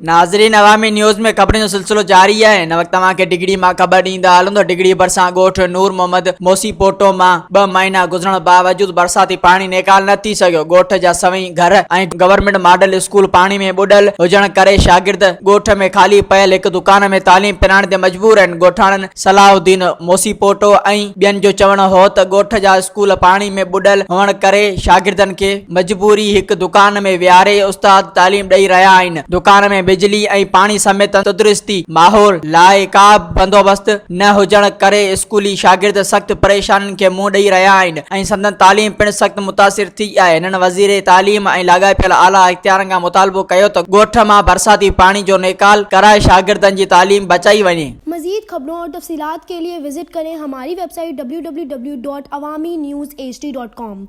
ناظرين عوامي نيوز ۾ خبرن جو سلسلو جاري آهي هن وقت توهان کي ڊگهڙي مان خبر ڏيندا هلون ته ڊگهڙي ڀرسان ڳوٺ نور محمد موسي پوٽو مان ٻه مهينا گذرڻ باوجود برساتي پاڻي نيڪال نه ٿي سگهيو ڳوٺ جا سوين گهر ۽ گورنمينٽ ماڊل اسڪول پاڻي ۾ ٻڏل هجڻ ڪري شاگرد ڳوٺ ۾ خالي پيل هڪ دڪان ۾ تعليم پرائڻ تي مجبور آهن ڳوٺاڻن صلاح الدين موسيپوٽو ۽ ٻين جو چوڻ هو ته ڳوٺ جا اسڪول پاڻي ۾ ٻڏل هئڻ ڪري شاگردن کي مجبوري هڪ دڪان ۾ ويهاري استاد تعليم ڏئي رهيا آهن، دڪان ۾ بجلي ۽ پاڻي سميت تندرستي ماحول لاء ڪا به بندوبست نه هجڻ ڪري اسڪولي شاگرد سخت پريشانين کي منهن ڏئي رهيا آهن ۽ سندن تعليم پڻ سخت متاثر ٿي آهي، هنن وزير تعليم ۽ لاڳاپيل اعليٰ اختيارن کان مطالبو ڪيو ته ڳوٺ مان برساتي پاڻي جو نيڪال ڪرائي شاگردن جي تعليم بچائي وڃي. مزيد خبرون اور تفصيلات کے لئے وزٽ ڪرين ھماري website W W W dot Awami news H D dot com.